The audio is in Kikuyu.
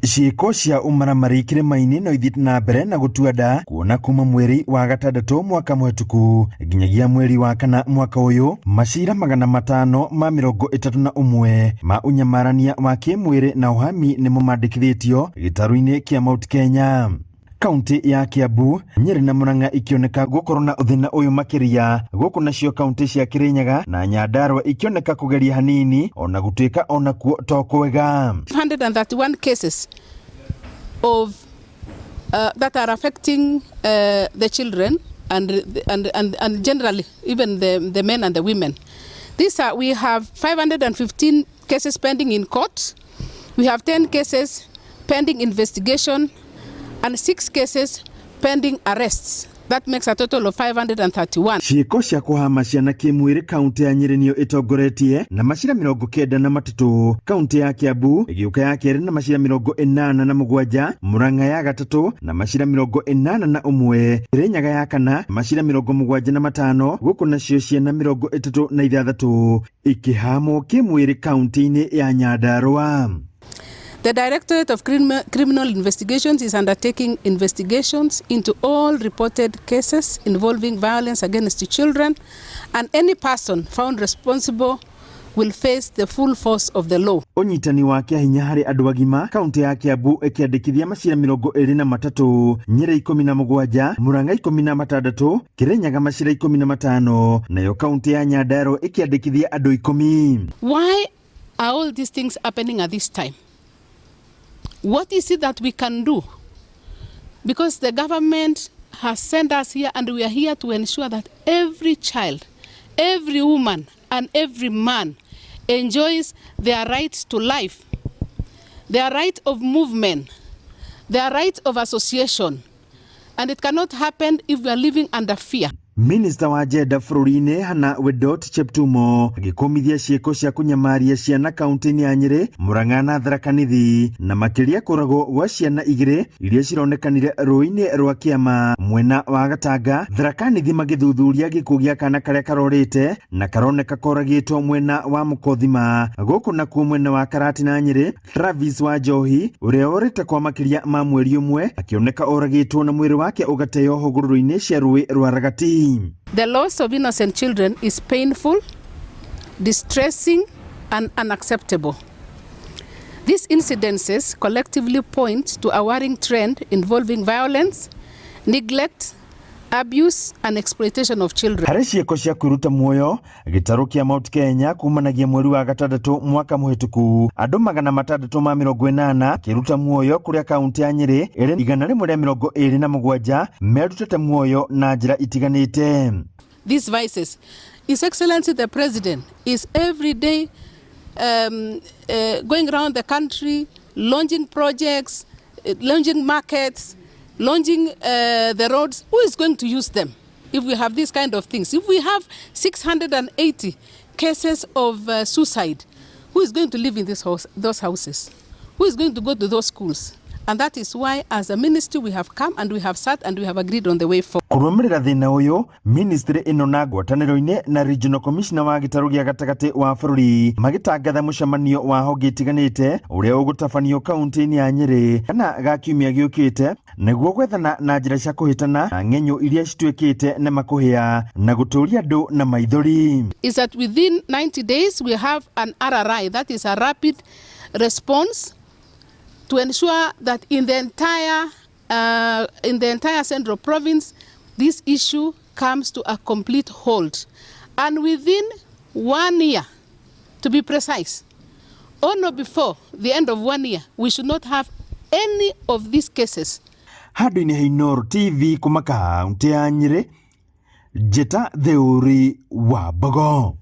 Ciĩko cia ũmaramari kĩrĩma-inĩ no ithiĩte na mbere na gũtua nda kuona kuma mweri wa gatandatũ mwaka mũhetũku nginyagia mweri wa kana mwaka ũyũ macira 531 ma ũnyamarania wa kĩmwĩrĩ na ũhami nĩmo mandĩkithĩtio gĩtarũ-inĩ kĩa Mount Kenya. Kaunti ya Kiambu, Nyeri na Murang'a ikĩoneka gũkorwo na thĩna ũyũ makĩria, gũkũ nacio kaunti cia Kirinyaga na Nyandarua ikĩoneka kũgeria hanini ona gũtuĩka onakuo to kwega. 131 cases of that are affecting the children and generally even the men and the women. We have 515 cases pending in court. We have 10 cases pending investigation and 6 cases pending arrests. That makes a total of 531. Ciĩko cia kũhama ciana kĩmwĩrĩ kaunti ya Nyĩrĩ nĩyo ĩtongoretie na macira 93. Kaunti ya Kiambu ĩgĩũka ya kerĩ na macira 87, Murang'a ya gatatũ na macira 81, Kirinyaga ya kana macira 75, gũkũ nacio ciana 36 ikĩhamwo kĩmwĩrĩ kaunti-inĩ ya Nyandarua. The Directorate of Criminal Investigations is undertaking investigations into all reported cases involving violence against children, and any person found responsible will face the full force of the law. Ũnyitani wa kĩahinya harĩ andũ agima kaunti ya Kiambu ĩkĩandĩkithia macira 23, Nyĩrĩ 17, Murang'a 16, Kirinyaga macira 15, nayo kaunti ya Nyandarua ĩkĩandĩkithia andũ 10. Why are all these things happening at this time? What is it that we can do? Because the government has sent us here, and we are here to ensure that every child, every woman, and every man enjoys their right to life, their right of movement, their right of association. And it cannot happen if we are living under fear. Minista wa Gender bũrũri-inĩ Hannah Wedot Cheptumo agĩkũmithia ciĩko cia kũnyamaria ciana kaunti-inĩ ya Nyĩrĩ, Murang'a na Tharaka Nithi, na makĩria kũragwo gwa ciana igĩrĩ iria cironekanire rũĩ-inĩ rwa Kĩama mwena wa Gatanga, Tharaka Nithi magĩthuthuria gĩkuũ gĩa kana karĩa karorĩte na karoneka koragĩtwo mwena wa Mũkothima. Gũkũ nakuo mwena wa Karatina Nyĩrĩ, Travis wa Njohi ũrĩa orĩte kwa makĩria ma mweri ũmwe akĩoneka oragĩtwo na mwĩrĩ wake ũgateo hũgũrũrũ-inĩ cia rũĩ rwa Ragati. The loss of innocent children is painful, distressing, and unacceptable. These incidences collectively point to a worrying trend involving violence, neglect, abuse, and exploitation of children. Harĩ ciĩko cia kwĩruta muoyo gĩtarũ kĩa Mount Kenya kumanagia mweri wa gatandatũ mwaka mũhĩtũku andũ 680 kĩruta muoyo kũrĩa kaunti ya Nyĩrĩ ĩrĩ 127 merutĩte muoyo na njĩra itiganĩte. These vices. His Excellency the President is every day going around the country, launching projects, launching markets, launching the roads. Who is going to use them if we have these kind of things? If we have 680 cases of suicide, who is going to live in this house, those houses? Who is going to go to those schools? And that is why, as a ministry, we have come and we have sat and we have agreed on the way forward. Kũrũmĩrĩra thĩna ũyũ, ministry ĩno na ngwatanĩro-inĩ na Regional Commissioner wa gĩtarũ gĩa gatagatĩ wa bũrũri magĩtangatha mũcemanio wa honge itiganĩte ũrĩa ũgũtabanio kaunti-inĩ ya Nyĩrĩ kana ga kiumia gĩũkĩte nĩguo gwethana na njĩra cia kũhĩtana na ng'enyũ iria cituĩkĩte na makũhĩa na gũtũria andũ na maithori. Is that within 90 days we have an RRI, that is a rapid response to ensure that in the entire Central Province, this issue comes to a complete halt. And within one year, to be precise, on or before the end of one year, we should not have any of these cases. Handũ-inĩ ha Inooro TV kuma kaunti ya Nyĩrĩ, Njĩta Theuri wa Mbogo.